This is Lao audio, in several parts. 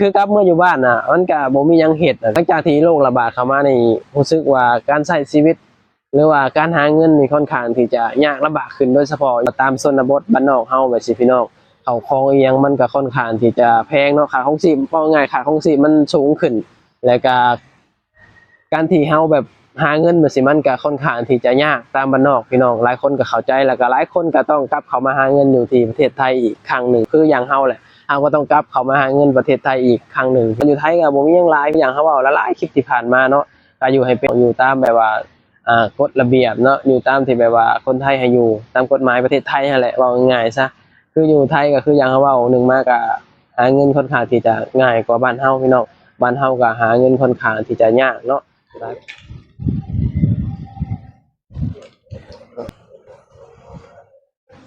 ຄືກັບເມື່ອຢູ່ບ້ານນະ ມັນກະບໍ່ມີຫຍັງເຮັດນະ. ຫຼັງຈາກທີ່ໂລກລະບາດເຂົ້າມານີ້ ຮູ້ສຶກວ່າການໃຊ້ຊີວິດ ຫຼືວ່າການຫາເງິນນີ້ຄ່ອນຂ້າງທີ່ຈະຍາກລຳບາກຂຶ້ນ, ໂດຍສະເພາະຕາມຊົນນະບົດບ້ານນອກເຮົາແບບຊີ້ພີ່ນ້ອງ. ເຂົ້າຂອງອີ່ຫຍັງມັນກໍຄ່ອນຂ້າງທີ່ຈະແພງເນາະ, ຄ່າຄອງຊີບ ເວົ້າງ່າຍໆ ຄ່າຄອງຊີບມັນສູງຂຶ້ນ ແລ້ວກໍ ການທີ່ເຮົາແບບຫາເງິນແບບຊີ້ ມັນກະຄ່ອນຂ້າງທີ່ຈະຍາກຕາມບ້ານນອກພີ່ນ້ອງ. ຫຼາຍຄົນກະເຂົ້າໃຈ ແລ້ວກະຫຼາຍຄົນກະຕ້ອງກັບເຂົ້າມາຫາເງິນຢູ່ທີ່ປະເທດໄທອີກຄັ້ງໜຶ່ງ. ຄືຢ່າງເຮົາແຫຼະ ເຮົາກໍຕ້ອງກັບເຂົ້າມາຫາເງິນປະເທດໄທອີກຄັ້ງໜຶ່ງ. ຢູ່ໄທກະບໍ່ມີຫຍັງຫຼາຍ ຄືຢ່າງເຮົາເວົ້າຫຼາຍໆຄລິບທີ່ຜ່ານມາເນາະ, ກະຢູ່ໃຫ້ເປັນ ຢູ່ຕາມແບບວ່າ ອາ ກົດລະບຽບເນາະ, ຢູ່ຕາມທີ່ແບບວ່າຄົນໄທໃຫ້ຢູ່ ຕາມກົດໝາຍປະເທດໄທຫັ້ນແຫຼະ ເວົ້າງ່າຍໆຊະ. ຄືຢູ່ໄທກໍຄືຢ່າງເຮົາເວົ້າ ໜຶ່ງມາກໍຫາເງິນຄ່ອນຂ້າງທີ່ຈະງ່າຍກວ່າບ້ານເຮົາພີ່ນ້ອງ, ບ້ານເຮົາກໍຫາເງິນຄ່ອນຂ້າງທີ່ຈະຍາກເນາະ.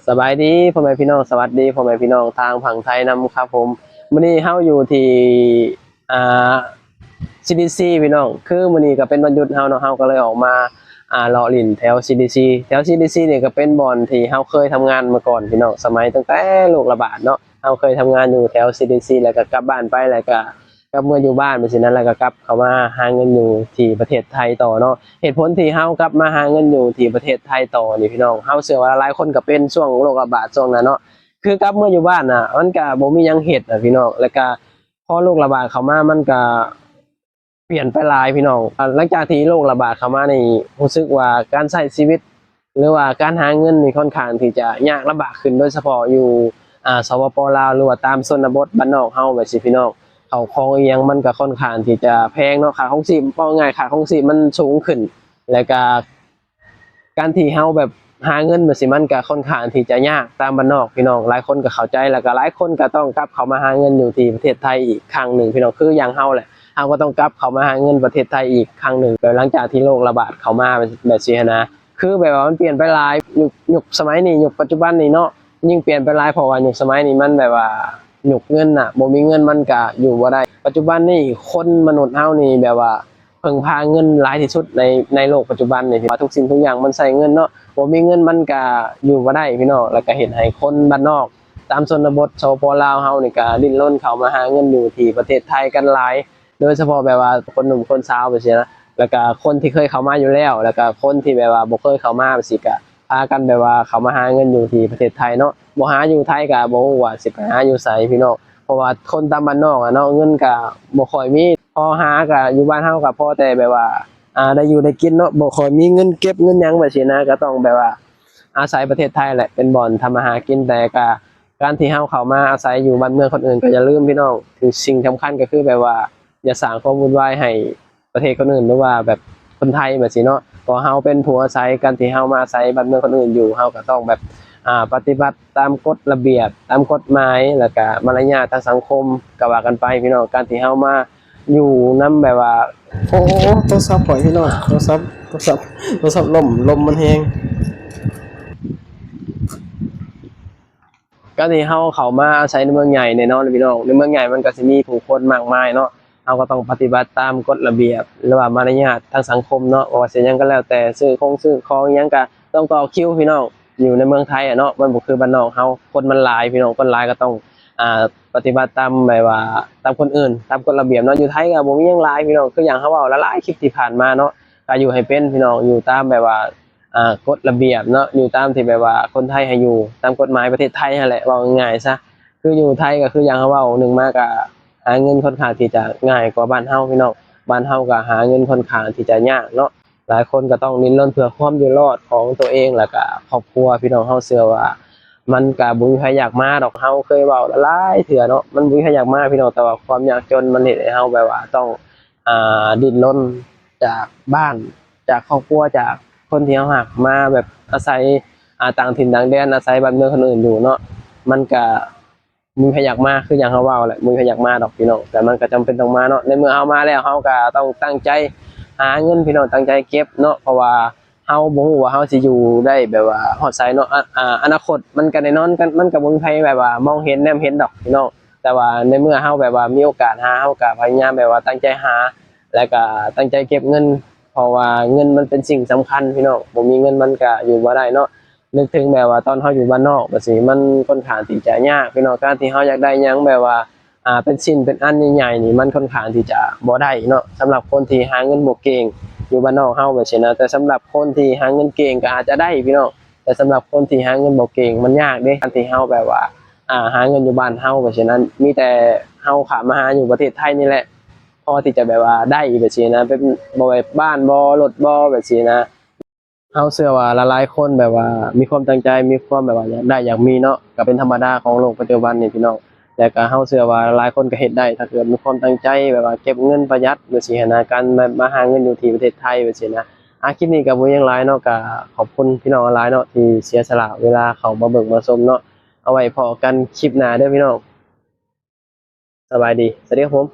ສະບາຍດີພໍ່ແມ່ພີ່ນ້ອງ, ສະຫວັດດີພໍ່ແມ່ພີ່ນ້ອງທາງຝັ່ງໄທນຳຄັບຜົມ. ມື້ນີ້ເຮົາຢູ່ທີ່ ອ່າ ຊີດີຊີພີ່ນ້ອງ, ຄືມື້ນີ້ກໍເປັນວັນຢຸດເຮົາເນາະ, ເຮົາກໍເລີຍອອກມາ ອ່າ ເລາະຫຼິ້ນແຖວຊີດີຊີ. ແຖວຊີດີຊີນີ້ກໍເປັນບ່ອນທີ່ເຮົາເຄີຍທຳງານມາກ່ອນພີ່ນ້ອງ, ສະໄໝຕັ້ງແຕ່ໂລກລະບາດເນາະ, ເຮົາເຄີຍທຳງານຢູ່ແຖວຊີດີຊີ ແລ້ວກໍກັບບ້ານໄປ ແລ້ວກໍກັບເມືອຢູ່ບ້ານແບບຊີ້ນະ, ແລ້ວກໍກັບເຂົ້າມາຫາເງິນຢູ່ທີ່ປະເທດໄທຕໍ່ເນາະ. ເຫດຜົນທີ່ເຮົາກັບມາຫາເງິນຢູ່ທີ່ປະເທດໄທຕໍ່ນີ້ພີ່ນ້ອງ, ເຮົາເຊື່ອວ່າຫຼາຍໆຄົນກໍເປັນຊ່ວງໂລກລະບາດຊ່ວງນັ້ນເນາະ, ຄືກັບເມືອຢູ່ບ້ານນະ ມັນກໍບໍ່ມີຫຍັງເຮັດນະພີ່ນ້ອງ, ແລ້ວກໍ ພໍໂລກລະບາດເຂົ້າມາ ມັນກະປ່ຽນໄປຫຼາຍພີ່ນ້ອງ. ຫຼັງຈາກທີ່ໂລກລະບາດເຂົ້າມານີ້ ຮູ້ສຶກວ່າການໃຊ້ຊີວິດ ຫຼືວ່າການຫາເງິນນີ້ຄ່ອນຂ້າງທີ່ຈະຍາກລຳບາກຂຶ້ນ, ໂດຍສະເພາະຢູ່ ອາ ສປປ ລາວ ຫຼືວ່າຕາມຊົນນະບົດບ້ານນອກເຮົາແບບຊີ້ພີ່ນ້ອງ. ເຂົ້າຂອງອີ່ຫຍັງມັນກໍຄ່ອນຂ້າງທີ່ຈະແພງເນາະ, ຄ່າຄອງຊີບ ເວົ້າງ່າຍໆ ຄ່າຄອງຊີບມັນສູງຂຶ້ນ, ແລ້ວກະ ການທີ່ເຮົາແບບຫາເງິນແບບຊີ້ ມັນກະຄ່ອນຂ້າງທີ່ຈະຍາກຕາມບ້ານນອກພີ່ນ້ອງ. ຫຼາຍຄົນກະເຂົ້າໃຈ ແລ້ວກະຫຼາຍຄົນກະຕ້ອງກັບເຂົ້າມາຫາເງິນຢູ່ທີ່ປະເທດໄທອີກຄັ້ງໜຶ່ງພີ່ນ້ອງ, ຄືຢ່າງເຮົາແຫຼະ ເຮົາກໍຕ້ອງກັບເຂົ້າມາຫາເງິນປະເທດໄທອີກຄັ້ງໜຶ່ງ ແບບຫຼັງຈາກທີ່ໂລກລະບາດເຂົ້າມາແບບ ແບບຊີ້ຫັ້ນນະ. ຄືແບບວ່າມັນປ່ຽນໄປຫຼາຍ ຍຸກ ຍຸກສະໄໝນີ້ ຍຸກປັດຈຸບັນນີ້ເນາະ ຍິ່ງປ່ຽນໄປຫຼາຍ ເພາະວ່າຍຸກສະໄໝນີ້ມັນແບບວ່າຍຸກເງິນນະ ບໍ່ມີເງິນມັນກະຢູ່ບໍ່ໄດ້. ປັດຈຸບັນນີ້ຄົນມະນຸດເຮົານີ້ແບບວ່າ ເພິ່ງພາເງິນຫຼາຍທີ່ສຸດໃນ ໃນໂລກປັດຈຸບັນນີ້, ເພາະວ່າທຸກສິ່ງທຸກຢ່າງມັນໃຊ້ເງິນເນາະ, ບໍ່ມີເງິນມັນກະຢູ່ບໍ່ໄດ້ພີ່ນ້ອງ. ແລ້ວກະເຮັດໃຫ້ຄົນບ້ານນອກຕາມຊົນນະບົດ ສປປ ລາວ ເຮົານີ້ກະດີ້ນລົນເຂົ້າມາຫາເງິນຢູ່ທີ່ປະເທດໄທກັນຫຼາຍ, ໂດຍສະເພາະແບບວ່າຄົນໜຸ່ມຄົນສາວແບບຊີ້ນະ, ແລ້ວກະຄົນທີ່ເຄີຍເຂົ້າມາຢູ່ແລ້ວ ແລ້ວກະຄົນທີ່ແບບວ່າບໍ່ເຄີຍເຂົ້າມາແບບຊີ້ ກະພາກັນແບບວ່າເຂົ້າມາຫາເງິນຢູ່ທີ່ປະເທດໄທເນາະ. ບໍ່ຫາຢູ່ໄທກະບໍ່ຮູ້ວ່າຊິໄປຫາຢູ່ໃສພີ່ນ້ອງ, ເພາະວ່າຄົນຕາມບ້ານນອກອະເນາະ ເງິນກະບໍ່ຄ່ອຍມີ, ພໍຫາກະຢູ່ບ້ານເຮົາກະພໍແຕ່ແບບວ່າ ອາ ໄດ້ຢູ່ໄດ້ກິນເນາະ, ບໍ່ຄ່ອຍມີເງິນເກັບເງິນຫຍັງແບບຊີ້ນະ, ກະຕ້ອງແບບວ່າອາໄສປະເທດໄທແຫຼະເປັນບ່ອນທຳມາຫາກິນ. ແຕ່ກະການທີ່ເຮົາເຂົ້າມາອາໄສຢູ່ບ້ານເມືອງຄົນອື່ນ ກະຢ່າລືມພີ່ນ້ອງ ສິ່ງສຳຄັນກະຄືແບບວ່າ ຢ່າສ້າງຄວາມວຸ່ນວາຍໃຫ້ປະເທດຄົນອື່ນ ຫຼືວ່າແບບຄົນໄທແບບຊີ້ເນາະ, ເພາະເຮົາເປັນຜູ້ອາໄສ. ການທີ່ເຮົາມາອາໄສບ້ານເມືອງຄົນອື່ນຢູ່ ເຮົາກໍຕ້ອງແບບ ອ່າ ປະຕິບັດຕາມກົດລະບຽບ ຕາມກົດໝາຍ ແລ້ວກະມາລະຍາດທາງສັງຄົມ ກໍວ່າກັນໄປພີ່ນ້ອງ. ການທີ່ເຮົາມາຢູ່ນຳແບບວ່າ ໂອ້ ໂທລະສັບຂ້ອຍພີ່ນ້ອງ, ໂທລະສັບ ໂທລະສັບ ໂທລະສັບລົ້ມ ລົມມັນແຮງ. ການທີ່ເຮົາເຂົ້າມາອາໄສໃນເມືອງໃຫຍ່ ແນ່ນອນແຫຼະພີ່ນ້ອງ ໃນເມືອງໃຫຍ່ມັນກໍຊິມີຜູ້ຄົນມາກມາຍເນາະ, ເຮົາກໍຕ້ອງປະຕິບັດຕາມກົດລະບຽບ ຫຼືວ່າມາລະຍາດທາງສັງຄົມເນາະ. ບໍ່ວ່າຊິຫຍັງກໍແລ້ວແຕ່ ຊື້ຄົງຊື້ຂອງຫຍັງກໍຕ້ອງຕໍ່ຄິວພີ່ນ້ອງ. ຢູ່ໃນເມືອງໄທອະເນາະ ມັນບໍ່ຄືບ້ານນອກເຮົາ, ຄົນມັນຫຼາຍພີ່ນ້ອງ, ຄົນຫຼາຍກໍຕ້ອງ ອ່າ ປະຕິບັດຕາມແບບວ່າຕາມຄົນອື່ນ ຕາມກົດລະບຽບເນາະ. ຢູ່ໄທກໍບໍ່ມີຫຍັງຫຼາຍພີ່ນ້ອງ, ຄືຢ່າງເຮົາເວົ້າຫຼາຍໆຄລິບທີ່ຜ່ານມາເນາະ, ກໍຢູ່ໃຫ້ເປັນພີ່ນ້ອງ ຢູ່ຕາມແບບວ່າ ອ່າ ກົດລະບຽບເນາະ, ຢູ່ຕາມທີ່ແບບວ່າຄົນໄທໃຫ້ຢູ່ ຕາມກົດໝາຍປະເທດໄທຫັ້ນແຫຼະ ເວົ້າງ່າຍໆຊະ. ຄືຢູ່ໄທກໍຄືຢ່າງເຮົາເວົ້າ ໜຶ່ງມາກໍຫາເງິນຄ່ອນຂ້າງທີ່ຈະງ່າຍກວ່າບ້ານເຮົາພີ່ນ້ອງ, ບ້ານເຮົາກໍຫາເງິນຄ່ອນຂ້າງທີ່ຈະຍາກເນາະ. ຫຼາຍຄົນກໍຕ້ອງດີ້ນລົນເພື່ອຄວາມຢູ່ລອດຂອງຕົວເອງ ແລ້ວກໍຄອບຄົວ. ພີ່ນ້ອງເຮົາເຊື່ອວ່າມັນກໍບໍ່ມີໃຜຢາກມາດອກ, ເຮົາເຄີຍເວົ້າຫຼາຍເທື່ອເນາະ ມັນບໍ່ມີໃຜຢາກມາພີ່ນ້ອງ, ແຕ່ວ່າຄວາມຍາກຈົນມັນເຮັດໃຫ້ເຮົາແບບວ່າຕ້ອງ ອ່າ ດີ້ນລົນຈາກບ້ານ ຈາກຄອບຄົວ ຈາກຄົນທີ່ເຮົາຮັກ ມາແບບອາໄສ ອ່າ ຕ່າງຖິ່ນຕ່າງແດນ ອາໄສບ້ານເມືອງຄົນອື່ນຢູ່ເນາະ. ມັນກະບໍ່ມີໃຜຢາກມາ ຄືຢ່າງເຮົາເວົ້າແຫຼະ ບໍ່ມີໃຜຢາກມາດອກພີ່ນ້ອງ, ແຕ່ມັນກະຈຳເປັນຕ້ອງມາເນາະ. ໃນເມື່ອເຮົາມາແລ້ວ ເຮົາກະຕ້ອງຕັ້ງໃຈຫາເງິນພີ່ນ້ອງ, ຕັ້ງໃຈເກັບເນາະ, ເພາະວ່າເຮົາບໍ່ຮູ້ວ່າເຮົາຊິຢູ່ໄດ້ແບບວ່າຮອດໃສເນາະ. ອາ ອາ ອະນາຄົດມັນກະແນ່ນອນ ມັນກະບໍ່ມີໃຜແບບວ່າມອງເຫັນແນມເຫັນດອກພີ່ນ້ອງ. ແຕ່ວ່າໃນເມື່ອເຮົາແບບວ່າມີໂອກາດຫາ ເຮົາກະພະຍາຍາມແບບວ່າຕັ້ງໃຈຫາ ແລ້ວກະຕັ້ງໃຈເກັບເງິນ, ເພາະວ່າເງິນມັນເປັນສິ່ງສຳຄັນພີ່ນ້ອງ, ບໍ່ມີເງິນມັນກະຢູ່ບໍ່ໄດ້ເນາະ. ນຶກເຖິງແບບວ່າຕອນເຮົາຢູ່ບ້ານນອກແບບຊີ້ ມັນຄ່ອນຂ້າງທີ່ຈະຍາກພີ່ນ້ອງ, ການທີ່ເຮົາຢາກໄດ້ຫຍັງແບບວ່າ ອ່າ ເປັນຊິ້ນເປັນອັນໃຫຍ່ໆນີ້ ມັນຄ່ອນຂ້າງທີ່ຈະບໍ່ໄດ້ເນາະ ສຳລັບຄົນທີ່ຫາເງິນບໍ່ເກັ່ງ ຢູ່ບ້ານນອກເຮົາແບບຊີ້ນະ. ແຕ່ສຳລັບຄົນທີ່ຫາເງິນເກັ່ງກໍອາດຈະໄດ້ພີ່ນ້ອງ ແຕ່ສຳລັບຄົນທີ່ຫາເງິນບໍ່ເກັ່ງມັນຍາກເດ້ ການທີ່ເຮົາແບບວ່າ ອ່າ ຫາເງິນຢູ່ບ້ານເຮົາແບບຊີ້ນະ ມີແຕ່ເຮົາຂ້າມມາຫາຢູ່ປະເທດໄທນີ້ແຫຼະ ພໍທີ່ຈະແບບວ່າໄດ້ແບບຊີ້ນະ ເປັນ ບໍ່ແບບບ້ານບໍ່ ລົດບໍ່ ແບບຊີ້ນະ. ເຮົາເຊື່ອວ່າຫຼາຍໆຄົນແບບວ່າມີຄວາມຕັ້ງໃຈ ມີຄວາມແບບວ່າຢາກໄດ້ຢາກມີເນາະ ກໍເປັນທຳມະດາຂອງໂລກປັດຈຸບັນນີ້ພີ່ນ້ອງ. ແລ້ວກໍເຮົາເຊື່ອວ່າຫຼາຍໆຄົນກໍເຮັດໄດ້ ຖ້າເກີດມີຄວາມຕັ້ງໃຈແບບວ່າເກັບເງິນປະຢັດແບບຊີ້ຫັ້ນນະ ການມາ ມາຫາເງິນຢູ່ທີ່ປະເທດໄທແບບຊີ້ນະ. ອ່າ ຄລິບນີ້ກໍບໍ່ມີຫຍັງຫຼາຍເນາະ ກໍຂອບຄຸນພີ່ນ້ອງຫຼາຍໆເນາະ ທີ່ເສຍສະຫຼະເວລາເຂົ້າມາເບິ່ງມາຊົມເນາະ. ເອົາໄວ້ພໍ້ກັນຄລິບໜ້າເດີພີ່ນ້ອງ. ສະບາຍດີ ສະຫວັດດີຄັບຜົມ.